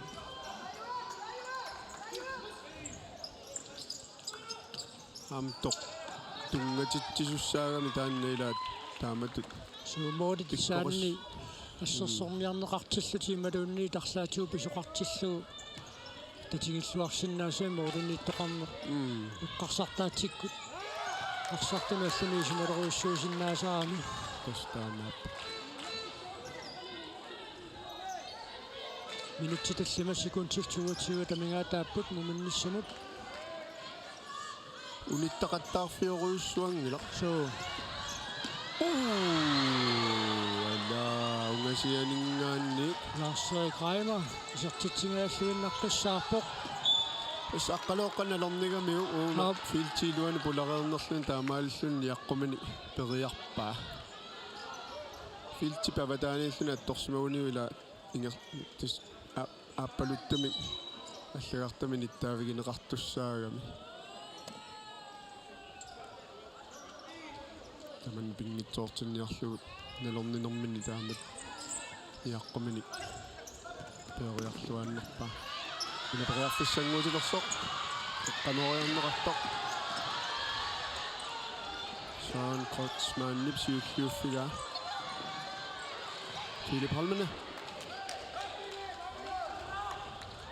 Aamma toq-, tunngatitsisussaagamik taanna ilaat taamatut. Suu, målip taanna pikkoris-, assersorniarneqartillutik. Mm. Assersorniarneqartillutik imaluunniit arlaatigut pisoqartillugu tatigilluarsinnaasai målimiittoqarneq. Mm. Eqqarsartaatsikkut arsartunut allanut isumalerujussuusinnaasarami. Tassa taamaappoq. Minutsit tallimat sekundit toogtyve amigaataapput muminnissamut. Unittaqattaarfiorujussuanngilaq. Suu. Uu, ala, ungasianinngaanniit. Lars-Erik Reimer isertitsigajalluinnaqqissaarpoq. Tassa Aqqaluaq nalornigamiuk uuma. Aap. Feltip iluani pulareernerluni taamaalilluni niaqquminik periarpaa. Feltip avataaniilluni attorsimaguniuk ila inger-, tis-, a-, aappaluttumik allagartamik nittaavigineqartussaagami. Tamanna pinngitsoortinniarlugu nalorninermini taamatut niaqquminik peeriarluaannarpaa. Una periarfissannguutilersoq. Eqqanooriarneqartoq. Søren Kreutzmannip siulliuffigaa. Philip Holmene.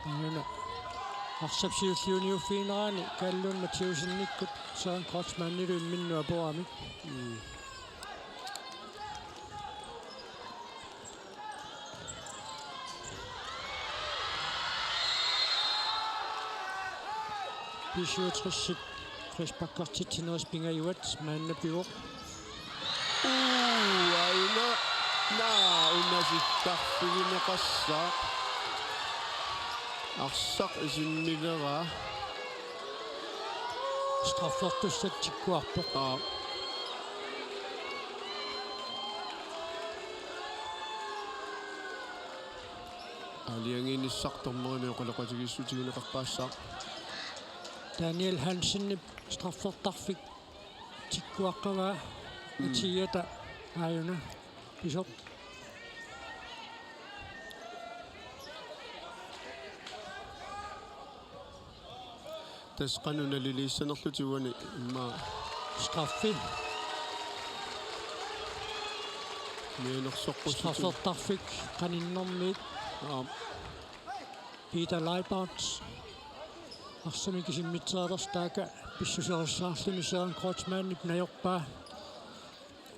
Aana. Arsap siulliuniuffiginerani Kalle Lund Mathiassenikkut Søren Kreutzmannilu imminnut apuramik. Mm. B syvogtres-ip frisparkertitsinerisa pingajuat maanna pivoq. Uu, aana. Naa, unasittarfigineqassaaq. Arsaq isimmileraa. Straffertussatsikkuarpoq. Aap. Aalajangiinissaq dommerimik oqaloqatigiissutigineqaqqaassaaq. Daniel Hansenip straffertarfik tikkuaqqavaa. Mm. Atiata aajuna pisoq. Tassa qanoq naliliissanerlutik uani immaqa. Straffi. Mianersoqqussutit. Straffertarfik qaninnermiit. Aap. Peter Leibart. Arsamik isimmitsereersoq taakku pissuserissaarluni Søren Kreutzmannip najorpaa.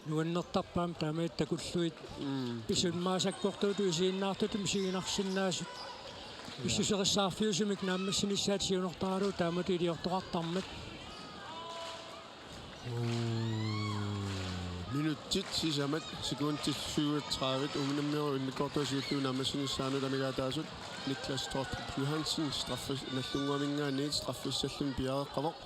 Nuannertarpaat taamaattut takullugit. Mm. Pisut immaqa sakkortuutut isiginnaartutut misiginarsinnaasut. Ja. Pissuserissaarfiusumik naammassinissaat siunertaralugu taamatut iliortoqartarmat. Uu, Minutsit sisamat sekundit syvogtredive unamminerup immikkoortuata siulliup naammassinissaanut amigaataasut Niklas Thorstrup Johansen straffe-, Nagdlunguaminngaanniit straffissalluni piareeqqavoq.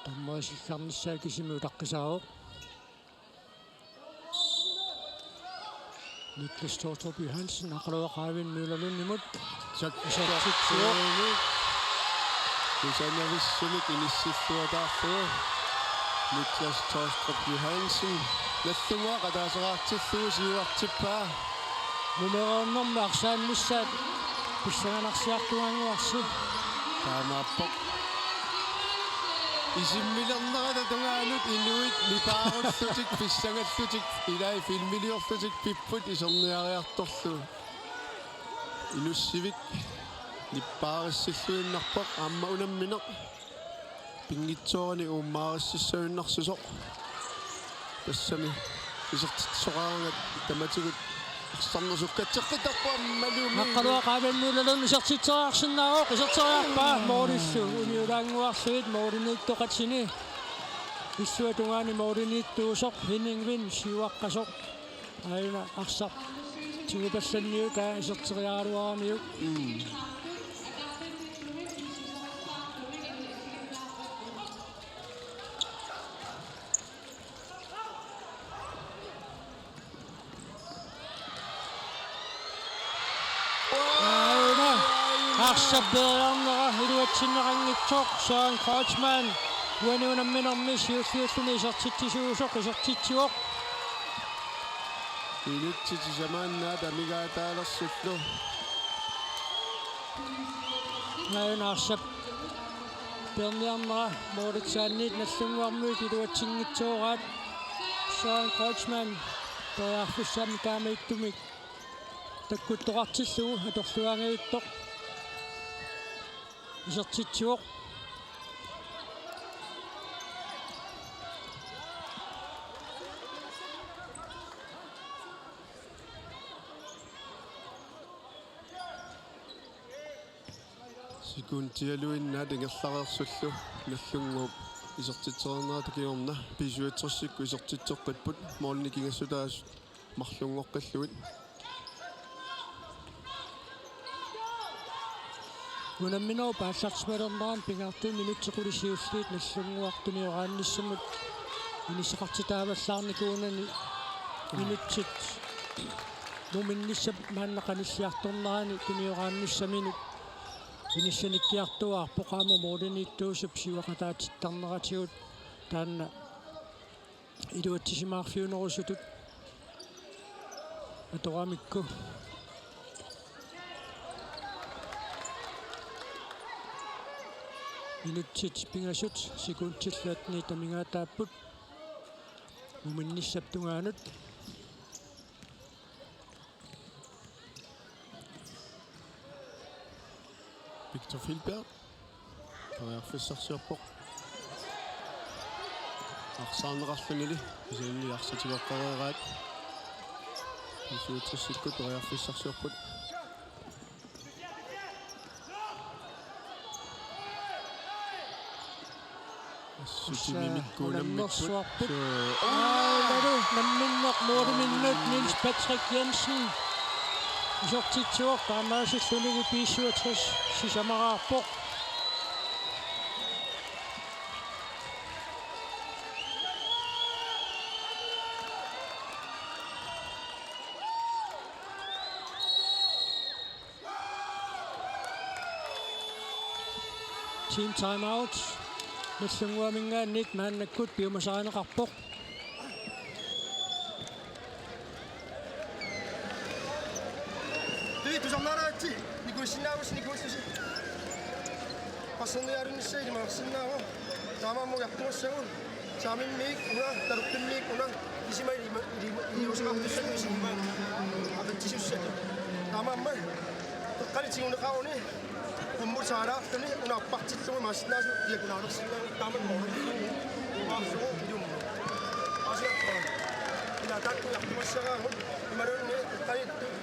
Dommerit sillarnissaat kisimik utaqqisaavoq. Niklas Thorstrup Johansen, Aqqaluaq Eivind Møller Lundimut. Sak-, isertitsivoq. Kusanavissumik inissilluataarlugu. Niklas Thorstrup Johansen. Nagdlunguaq ataaseraartillugu siuartippaa. Numeroornermi arsaannissaat pissanganarsiartugaannguarsi. Taamaappoq. Isimilernerata tungaanut inuit nipaarullutik pissangallutik ilai filmiliorlutik pipput iserniariartorlu. Inussivik nippaarissilluinnarpoq aamma unammineq pinngitsoorani uummaarississagunarsisoq. Tassami isertitsisoqaraangat tamatigut arsarneq sukkatseqqittarpoq aammalumi. Aqqaluaq Eivind Møller Lund isertitseriarsinnaavoq, iserteriarpaa, målillu uniulaannguarlugit målimiittoqartuni. Illuatungaani målimiittuusoq Henning Vind siuaqqasoq. Aajuna arsaq tigupallanniutaa iserteriaraluaramiuk. Mm. Aajuna arsap peeriarnera iluatsinneqanngitsoq Søren Kreutzmann. Uani unamminermi siulliulluni isertitsisuusoq isertitsivoq. Minutsit sisamaannaat amigaataalersullu. Aajuna arsap peerniarnera målitsaanniit Nagdlunguarmiut iluatsinngitsooraat. Søren Kreutzmann periarfissamik taamaattumik takkuttoqartillugu atorluaangajuttoq isertitsivoq. Sekundialuinnaat ingerlareersullu Nagdlunguup isertitsereernerata kingorna B syvogtresikkut isertitseqqipput, målinik ingassutaasut marlunngoqqillugit. Unamminerup aallartimalernerani pingaartumik minutsit qulit siulliit Nagdlunguaq tunioraannissamut inissaqartitaavallaarnikuunani minutsit muminnissap maanna qanilliartornerani tunioraannissaminut inissanikkiartuaarpoq aamma målimiittuusup siuaqataatittarneratigut taanna iluatsisimaarfiunerusutut atoramikku. Minutsit pingasut sekundillu attenit amigaataapput muminnissap tungaanut. Victor Filberg. Periarfissarsiorpoq. Arsaarneqarlunili. Kisianni arsaq tigoqqareeraat. B syvogtresikkut periarfissarsiorput. Assutiminik unammersuarput. Suu. Aalalu namminneq måliminnut Niels Patrick Jensen isertitsivoq, taamaasillunilu B syvogtres sisamaraarpoq. Team timeout. Nagdlunguaminngaanniit maannakkut piumasarineqarpoq. Tui, tusarnaaraatsi. Nikuissinnaavusi, nikuillusi. Passerniarunnissaa ilimaarsinnaavoq. Taamaammat ujartugassagut. Saamimmiit una, taluqqimmiit una, kisima ilima-, ilima-, iliuuseqartussanut isigimaat apeqqutissatut. Taamaammat, qeqqani tiguneqaruni, qummut saalaarluni, una appartillugu imaassinnaavoq diagonalersinnaaneq taama moorluni. Uaarlugu ilummut. Aasiarpara. Ila taakku ujartugassagaagut, imaluunniit qeqqaniittut,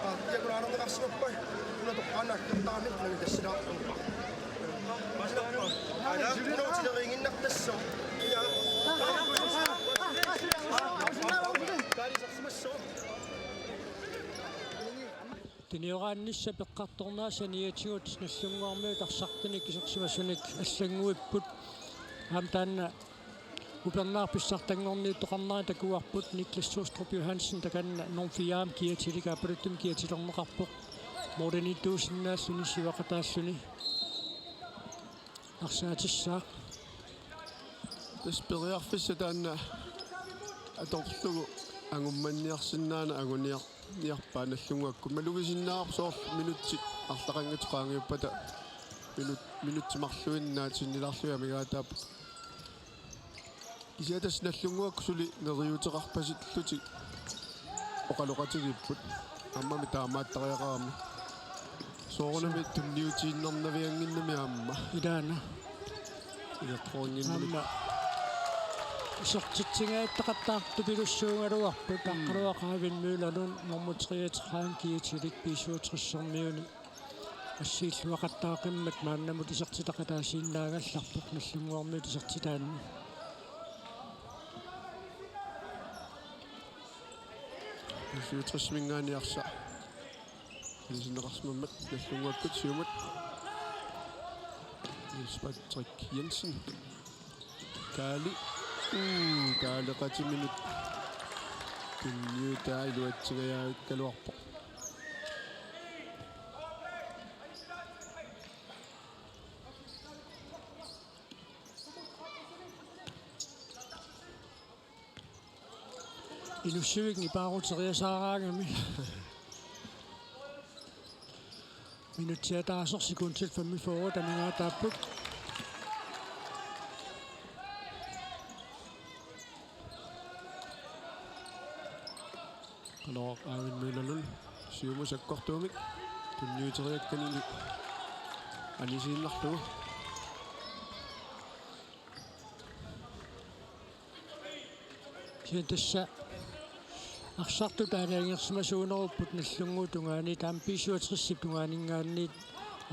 aa, diagonalerneqarsimappat. Una toqqaannaq akkertaramik nagitassilaarpunga. Masinappa. Ala, una utileriiginnartassaaq. Ila. Kaalisarsimassaaq. Tunioraannissaq peqqartornaasani atigut Nagdlunguarmiut arsartunik isersimasunik allannguipput. Aamma taanna upernaaq pissartanngorniuttoqarnera takuarput. Niklas Sostrup Johansen takanna nummer fire-mik kiatilik aappaluttumi kiatilerneqarpoq. Målimiittuusinnaalluni sivaqataalluni arsaatissaaq. Tassa periarfissaq taanna atorlugu angummanniarsinnaaneq anguniar-, niarpaa Nagdlunguakkut. Malugisinnaavarput soorlu minutsit arlaqanngitsut qaangiuppata minut-, minutsit marluinnaat sinnilaarlugit amigaataapput. Kisianni tassa Nagdlunguakkut suli neriuuteqarpasillutik oqaloqatigiipput. Aammami taamaattariaqarami. Soorunami tunniutiinnarnaviannginnami aamma. Ilaana. Ileqqorinnginnami. Aamma. Isertitsingajattaqattaartut pilussuugaluarput, mm, Aqqaluaq Aavin Møllerlund nummer treogtredive kiatilik B syvogtres-ermiuni. Assiilluaqattaaqimmat maannamut isertitaqataasiinnaagallarpoq Nagdlunguarmiut isertitaanni. B syvogtres-iminngaanniit arsaq ilisinneqarsimammat Nagdlunguakkut siumut. Niels Patrick Jensen. Kaali. Uu, kaaleqatiminut. Tunniutaa iluatsingajaakkaluarpoq. Inussivik nipaaruteriasaaraangami. Minutsit ataaseq sekundit femogfyrre amigaataapput. Aqqaluaq Aavin Møllerlund siumut sakkortuumik tunniuteriakkanini anisiinnarlugu. Kisianni tassa arsartut aalajangersimasuunerupput Nagdlunguup tungaaniit aamma B syvogtres-ip tungaaninngaanniit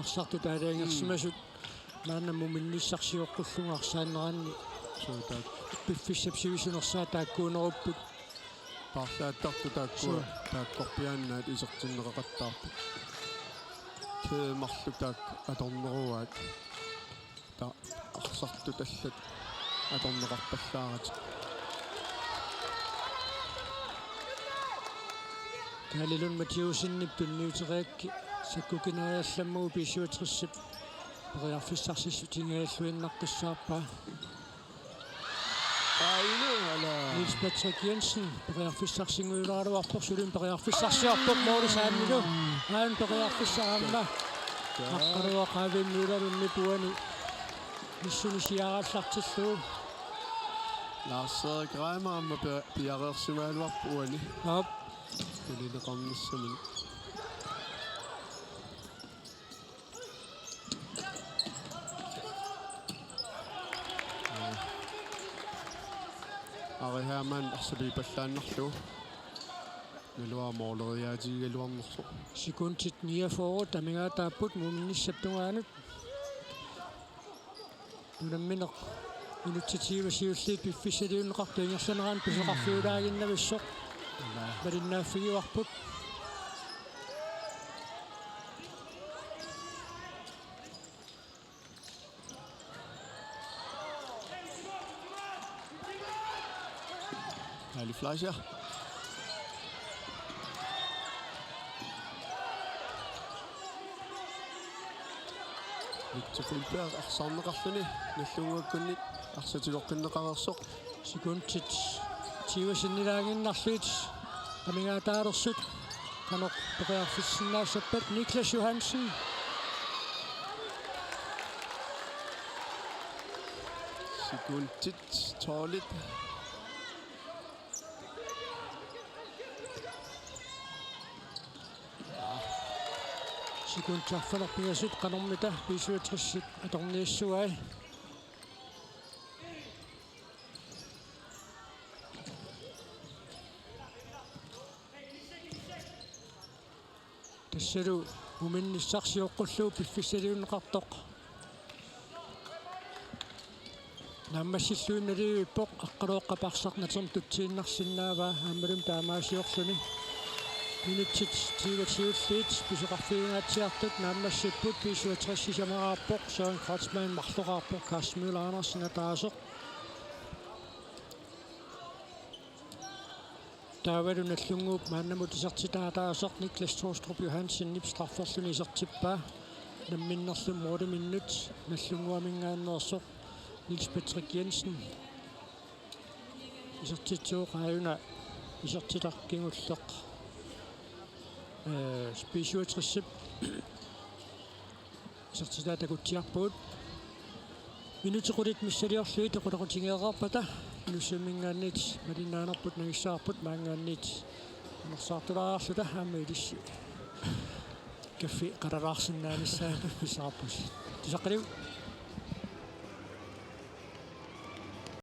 arsartut aalajangersimasut, mm, maanna muminnissaq sioqqullugu arsaanneranni. Suu, taak-, piffissap sivisunersaa taakkuunerupput. Paarlaattartut taakkua, suu, taakkorpiaannaat isertinneqaqattaarput. Kæde marluk taakku atorneruaat. Ta-, arsartut allat atorneqarpallaaratik. Kaali Lund Mathæussenip tunniuteriaraa sakkukineriallammagu B syvogtres-ip periarfissarsissutigigalluinnartussaarpaa. Aajuna, ala. Niels Patrick Jensen periarfissarsinnguulaaraluarpoq, suli periarfissarsiorpoq målip saannilu. Aajuna periarfissaq aamma. Aqqaluaq Aavin Møllerlundip uani issuni siaarallartillugu. Lars Erik Reimer aamma pi-, piareersimagaluarpoq uani. Aap. Tulineqarnissamini. Ari Hermann arsapiippallaannarlugu. Naluara måleriaatigigaluarnersoq. Sekundit niogfyrre amigaataapput muminnissap tungaanut. Unammineq minutsit tyve siulliit piffissaliunneqartut ingerlanerani pisoqarfiulaaginnavissoq. Malinnaaffigivarput. Kaali Fleischer. Victor Feldberg arsarneqarluni Nagdlunguakkunni arsaq tigoqqinneqareersoq. Sekundit tyve sinnilaaginnarlutik amigaataalersut. Qanoq periarfissinnaassapput? Niklas Johansen. Sekundit tolv. Sekundit arfineq-pingasut qanormita B syvogtres-ip atorniassavai. Tassalu Muminnissaq sioqqullugu piffissaliunneqartoq naammassilluinnarpoq. Aqqalooqqap arsaq natermut tutsiinnarsinnaavaa aammalumi taamaasiorluni. Minutsit tyve siulliit pisoqarfigingaatsiartut naammassipput. B syvogtres sisamaraarpoq, Søren Kreutzmann marloraarpoq, Carsten Møller Andersen ataaseq. Taavalu Nagdlunguup maannamut isertitaa ataaseq Niklas Thorstrup Johansenip strafferluni isertippaa. Namminnerlu måliminnut Nagdlunguaminngaanneersoq Niels Patrick Jensen isertitsivoq. Aajuna isertitaq kingulleq, øh, B syvogtresip isertitaa takutsiarpagut. Minutsit qulit missiliorlugit oqaloqatigeereerpata Ilulissaminngaanniit malinnaanerput nangissavarput, maanngaanniit anersaartulaarluta aamma ilissi kaffi qalalaarsinnaanissaa pissavarput. Tusaqqaliuk.